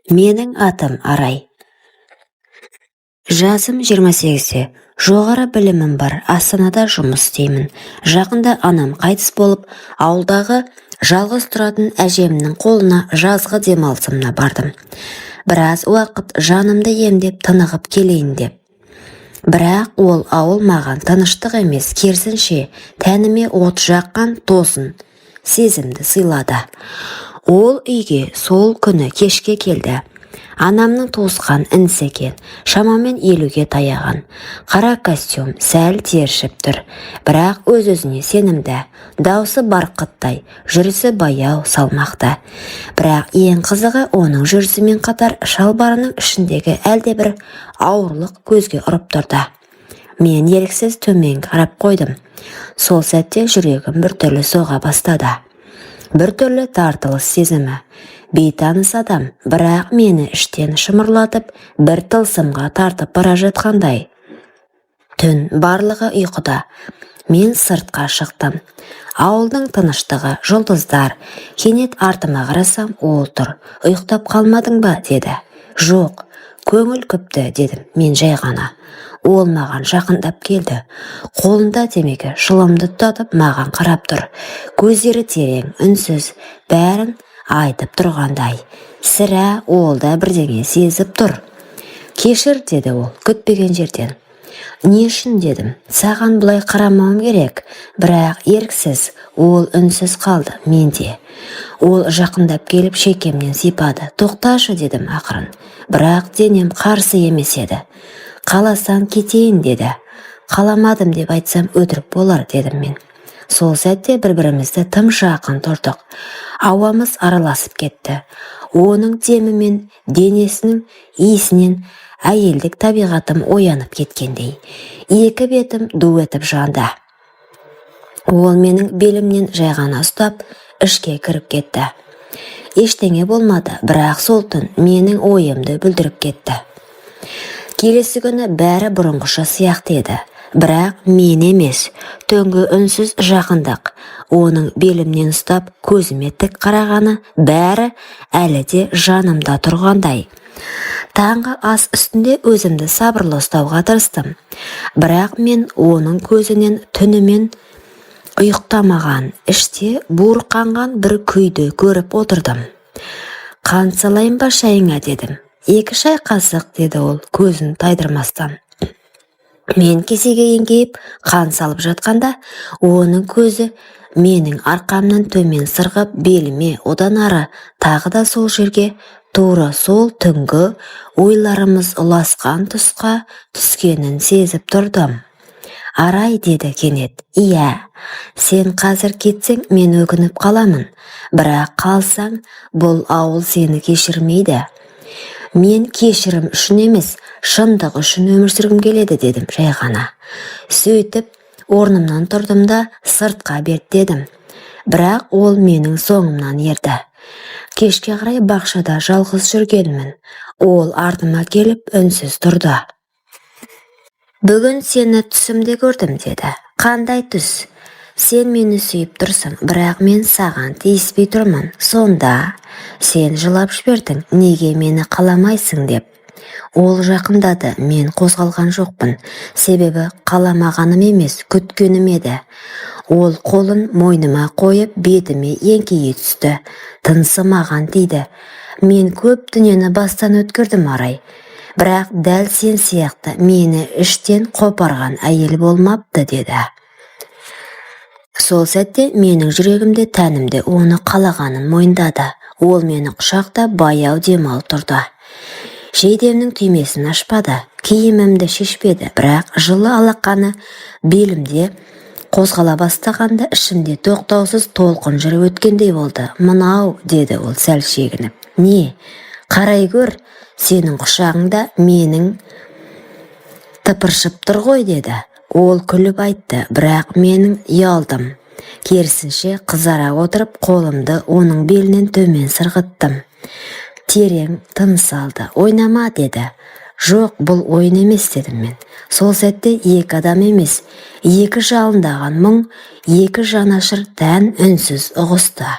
Менің атым Арай. Жасым 28-те. Жоғары білімім бар, Астанада жұмыс істеймін. Жақында анам қайтыс болып, ауылдағы жалғыз тұратын әжемнің қолына жазғы демалысымна бардым. Біраз уақыт жанымды емдеп, тынығып келейін деп. Бірақ ол ауыл маған тыныштық емес, керісінше, тәніме от жаққан тосын сезімді сыйлады. Ол үйге сол күні кешке келді. Анамның туысқан інісі екен, шамамен 50-ге таяған. Қара костюм, сәл тершіп тұр, бірақ өз-өзіне сенімді. Даусы барқыттай, жүрісі баяу, салмақты. Бірақ ең қызығы, оның жүрісімен қатар шалбарының ішіндегі әлдебір ауырлық көзге ұрып тұрды. Мен еріксіз төмен қарап қойдым. Сол сәтте жүрегім біртүрлі соға бастады. Біртүрлі тартылыс сезімі. Бейтаныс адам, бірақ мені іштен шымырлатып, бір тылсымға тартып бара жатқандай. Түн, барлығы ұйқыда. Мен сыртқа шықтым. Ауылдың тыныштығы, жұлдыздар. Кенет артыма қарасам, ол тұр. «Ұйықтап қалмадың ба?» – деді. «Жоқ, көңіл күпті», – дедім мен жай ғана. Ол маған жақындап келді. Қолында темекі, шылымды тұтатып, маған қарап тұр. Көздері терең, үнсіз, бәрін айтып тұрғандай. Сірә, ол да бірдеңе сезіп тұр. «Кешір», – деді ол күтпеген жерден. «Не үшін?» – дедім. «Саған бұлай қарамауым керек, бірақ еріксіз». Ол үнсіз қалды, мен де. Ол жақындап келіп, шекемнен сипады. «Тоқташы», – дедім ақырын. Бірақ денем қарсы емес еді. «Қаласаң, кетейін», – деді. «Қаламадым деп айтсам, өтірік болар», – дедім мен. Сол сәтте бір-бірімізді тым жақын тұрдық. Ауамыз араласып кетті. Оның демі мен денесінің иісінен әйелдік табиғатым оянып кеткендей. Екі бетім ду етіп жанды. Ол менің белімнен жай ғана ұстап, ішке кіріп кетті. Ештеңе болмады, бірақ сол түн менің ойымды бүлдіріп кетті. Келесі күні бәрі бұрынғыша сияқты еді. Бірақ мен емес, түнгі үнсіз жақындық, оның белімнен ұстап, көзіме тік қарағаны, бәрі әлі де жанымда тұрғандай. Таңғы ас үстінде өзімді сабырлы ұстауға тырыстым. Бірақ мен оның көзінен түнімен ұйықтамаған, іште буырқанған бір күйді көріп отырдым. «Қант салайын ба шайыңа?» – дедім. «2 шай қасық», – деді ол көзін тайдырмастан. Мен кесеге еңкейіп қан салып жатқанда, оның көзі менің арқамнан төмен сырғып, беліме, одан ары тағы да сол жерге, тура сол түнгі ойларымыз ұласқан тұсқа түскенін сезіп тұрдым. «Арай», – деді кенет. «Иә». «Сен қазір кетсең, мен өкініп қаламын. Бірақ қалсаң, бұл ауыл сені кешірмейді». «Мен кешірім үшін емес, шындық үшін өмір сүргім келеді», – дедім жай ғана. Сөйтіп, орнымнан тұрдым да, сыртқа беттедім. Бірақ ол менің соңымнан ерді. Кешке қарай бақшада жалғыз жүргенмін. Ол артыма келіп, үнсіз тұрды. «Бүгін сені түсімде көрдім», – деді. «Қандай түс?» «Сен мені сүйіп тұрсың, бірақ мен саған тиіспей тұрмын. Сонда сен жылап жібердің, неге мені қаламайсың деп». Ол жақындады, мен қозғалған жоқпын. Себебі қаламағаным емес, күткенім еді. Ол қолын мойныма қойып, бетіме еңкейе түсті. Тынысы маған тиді. «Мен көп дүниені бастан өткердім, Арай. Бірақ дәл сен сияқты мені іштен қопарған әйел болмапты», – деді. Сол сәтте менің жүрегімде, тәнімде оны қалағанын мойындады. Ол мені құшақтап, баяу дем алып тұрды. Жейдемнің түймесін ашпады, киімімді шешпеді, бірақ жылы алақаны белімде қозғала бастағанда, ішімде тоқтаусыз толқын жүріп өткендей болды. «Мынау», – деді ол сәл шегініп. «Не?» «Қарай гөр, сенің құшағыңда менің тыпыршып тұр ғой», – деді. Ол күліп айтты, бірақ менің ұялдым. Керісінше, қызара отырып, қолымды оның белінен төмен сырғыттым. Терең тыныс алды. «Ойнама», – деді. «Жоқ, бұл ойын емес», – дедім мен. Сол сәтте екі адам емес, екі жалындаған мұң, екі жанашыр тән үнсіз ұғысты.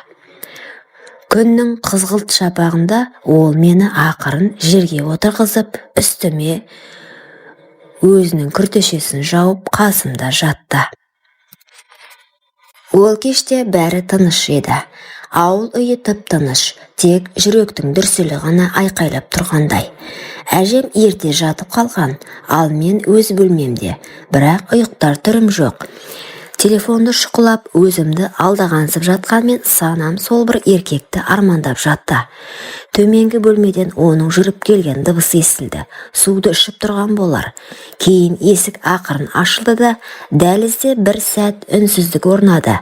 Күннің қызғылт шапағында ол мені ақырын жерге отырғызып, үстіме өзінің күртешесін жауып, қасымда жатты. Ол кеште бәрі тыныш еді. Ауыл үйі тып-тыныш, тек жүректің дүрсілі ғана айқайлап тұрғандай. Әжем ерте жатып қалған, ал мен өз бөлмемде, бірақ ұйықтар түрім жоқ. Телефонды шұқылап, өзімді алдағансып жатқанмен, санам сол бір еркекті армандап жатты. Төменгі бөлмеден оның жүріп келген дыбысы естілді. Суды ішіп тұрған болар. Кейін есік ақырын ашылды да, дәлізде бір сәт үнсіздік орнады.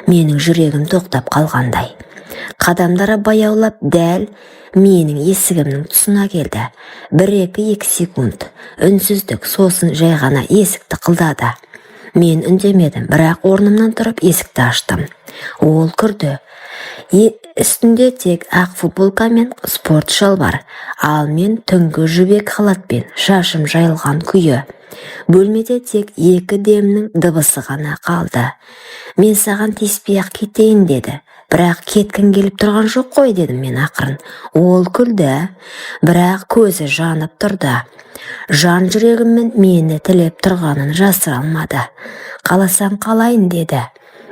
Менің жүрегім тоқтап қалғандай. Қадамдары баяулап дәл менің есігімнің тұсына келді. Бір-екі секунд үнсіздік, сосын жай ғана есік тықылдады. Мен үндемедім, бірақ орнымнан тұрып есікті аштым. Ол кірді. Үстінде тек ақ футболка мен спорт шалбар, ал мен түнгі жібек халатпен, шашым жайылған күйі. Бөлмеде тек екі демнің дыбысы ғана қалды. «Мен саған тиіспей-ақ кетейін», – деді. «Бірақ кеткің келіп тұрған жоқ қой», – дедім мен ақырын. Ол күлді, бірақ көзі жанып тұрды. Жан жүрегіммен мені тілеп тұрғанын жасыра алмады. «Қаласаң, қалайын», – деді.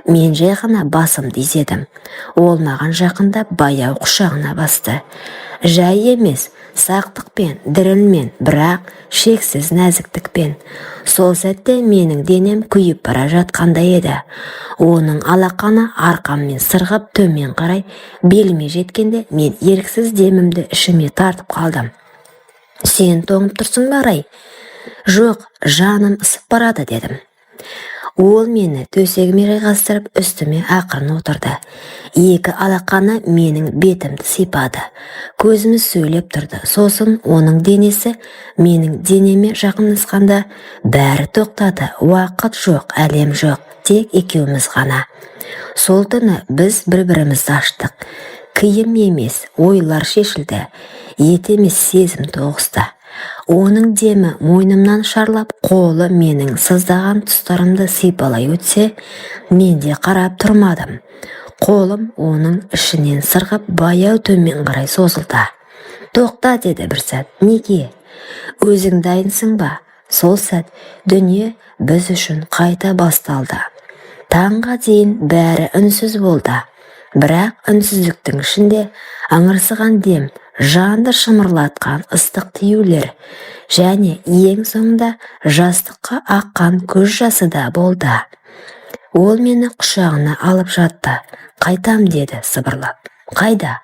Мен жай ғана басымды изедім. Ол маған жақындап, баяу құшағына басты. Жай емес, сақтықпен, дірілмен, бірақ шексіз нәзіктікпен. Сол сәтте менің денем күйіп бара жатқандай еді. Оның алақаны арқаммен сырғып төмен қарай беліме жеткенде, мен еріксіз демімді ішіме тартып қалдым. «Сен тоңып тұрсың ба, Арай?» «Жоқ, жаным ысып барады», – дедім. Ол мені төсегіме жайғастырып, үстіме ақырын отырды. Екі алақаны менің бетімді сипады. Көзіміз сөйлеп тұрды. Сосын оның денесі менің денеме жақындасқанда, бәрі тоқтады. Уақыт жоқ, әлем жоқ, тек екеуміз ғана. Сол түні біз бір-бірімізді аштық. Киім емес, ойлар шешілді. Ет емес, сезім тоғысты. Оның демі мойнымнан шарлап, қолы менің сыздаған тұстарымды сипалай өтсе, мен де қарап тұрмадым. Қолым оның ішінен сырғып, баяу төмен қарай созылды. «Тоқта», – деді бір сәт. «Неге? Өзің дайынсың ба?» Сол сәт дүние біз үшін қайта басталды. Таңға дейін бәрі үнсіз болды. Бірақ үнсіздіктің ішінде ыңырсыған дем, жанды шымырлатқан ыстық тиюлер және ең соңында жастыққа аққан көз жасы да болды. Ол мені құшағына алып жатты. «Қайтам», – деді сыбырлап. «Қайда?»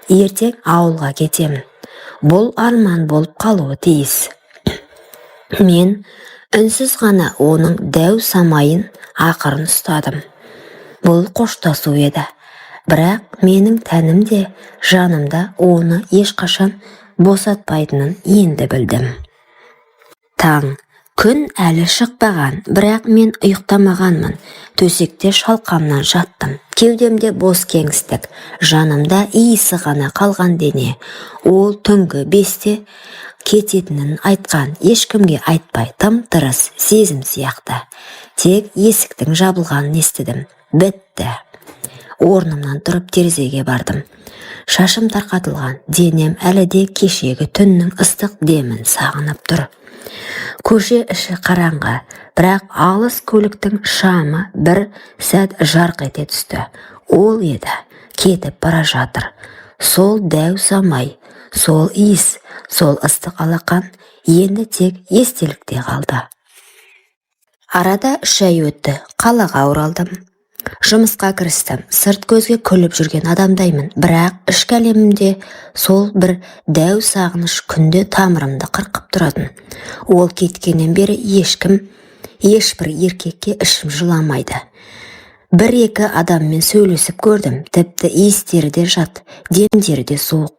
«Ертең ауылға кетемін. Бұл арман болып қалуы тиіс». Мен үнсіз ғана оның дәу самайын ақырын ұстадым. Бұл қоштасу еді. Бірақ менің тәнім де, жаным да оны ешқашан босатпайтынын енді білдім. Таң. Күн әлі шықпаған, бірақ мен ұйықтамағанмын. Төсекте шалқамнан жаттым. Кеудемде бос кеңістік, жанымда иісі ғана қалған дене. Ол түнгі 5-те кететінін айтқан, ешкімге айтпай, тым-тырыс сезім сияқты. Тек есіктің жабылғанын естідім. Бітті. Орнымнан тұрып терезеге бардым. Шашым тарқатылған, денем әлі де кешегі түннің ыстық демін сағынып тұр. Көше іші қараңғы, бірақ алыс көліктің шамы бір сәт жарқ ете түсті. Ол еді, кетіп бара жатыр. Сол дәу самай, сол иіс, сол ыстық алақан енді тек естелікте қалды. Арада 3 ай өтті. Қалаға оралдым. Жұмысқа кірістім. Сырт көзге күліп жүрген адамдаймын, бірақ ішкі әлемімде сол бір дәу сағыныш күнде тамырымды қырқып тұратын. Ол кеткеннен бері ешкім, ешбір еркекке ішім жыламайды. Бір-екі адаммен сөйлесіп көрдім, тіпті иістері де жат, демдері де суық.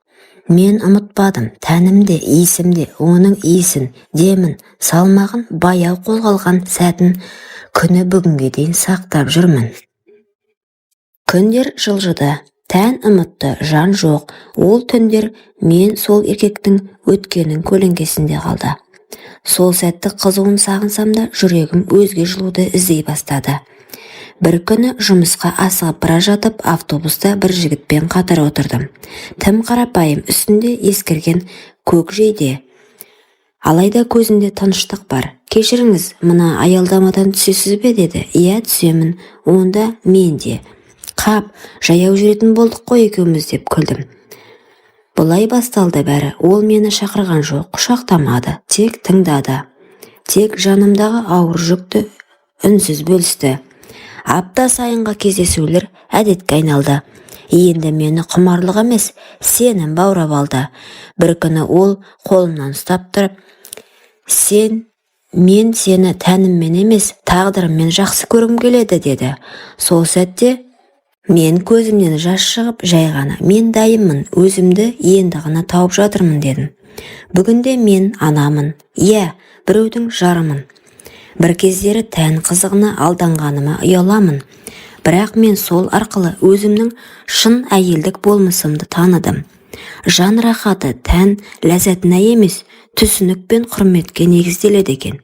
Мен ұмытпадым, тәнімде, иісімде оның иісін, демін, салмағын, баяу қозғалған сәтін күні бүгінге дейін сақтап жүрмін. Күндер жылжыды, тән ұмытты, жан жоқ. Ол түндер мен сол еркектің өткенін көлеңкесінде қалды. Сол сәтті қызуын сағынсам да, жүрегім өзге жылуды іздей бастады. Бір күні жұмысқа асығып бара жатып, автобуста бір жігітпен қатар отырдым. Тым қарапайым, үстінде ескірген көк жейде. Алайда көзінде тыныштық бар. «Кешіріңіз, мына аялдамадан түсесіз бе?» – деді. «Иә, түсемін». «Онда мен де». «Қап, жаяу жүретін болдық қой екеуміз», – деп күлдім. Бұлай басталды бәрі. Ол мені шақырған жоқ, құшақтамады, тек тыңдады. Тек жанымдағы ауыр жүкті үнсіз бөлісті. Апта сайынғы кездесулер әдетке айналды. Енді мені құмарлық емес, сенім баурап алды. Бір күні ол қолымнан ұстап тұрып: «Сен, мен сені тәніммен емес, тағдырыммен жақсы көргім келеді», – деді. Сол сәтте мен көзімнен жас шығып, жай ғана: «Мен дайынмын, өзімді енді ғана тауып жатырмын», – дедім. Бүгінде мен анамын, иә, біреудің жарымын. Бір кездері тән қызығына алданғаныма ұяламын. Бірақ мен сол арқылы өзімнің шын әйелдік болмысымды таныдым. Жан рахаты тән ләззатына емес, түсінік пен құрметке негізделеді екен.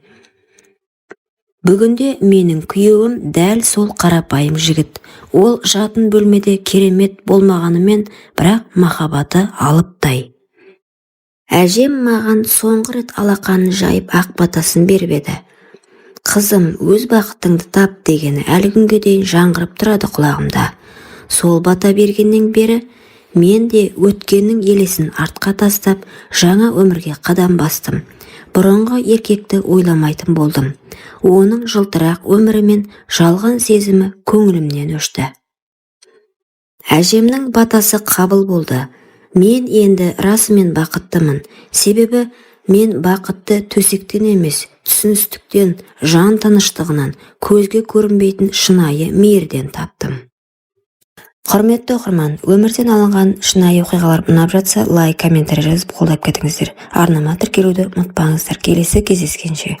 Бүгінде менің күйеуім дәл сол қарапайым жігіт. Ол жатын бөлмеде керемет болмағанымен, бірақ махаббаты алыптай. Әжем маған соңғы рет алақанын жайып, ақ батасын беріп еді. «Қызым, өз бақытыңды тап», – дегені әлі күнге дейін жаңғырып тұрады құлағымда. Сол бата бергеннен бері мен де өткеннің елесін артқа тастап, жаңа өмірге қадам бастым. Бұрынғы еркекті ойламайтын болдым. Оның жылтырақ өмірі мен жалған сезімі көңілімнен өшті. Әжемнің батасы қабыл болды. Мен енді расымен бақыттымын. Себебі мен бақытты төсектен емес, түсіністіктен, жан тыныштығынан, көзге көрінбейтін шынайы мейірден таптым. Құрметті оқырман, өмірден алынған шынайы оқиғалар ұнап жатса, лайк, комментарий жазып, қолдап кетіңіздер. Арнама тіркелуді ұмытпаңыздар. Келесі кездескенше!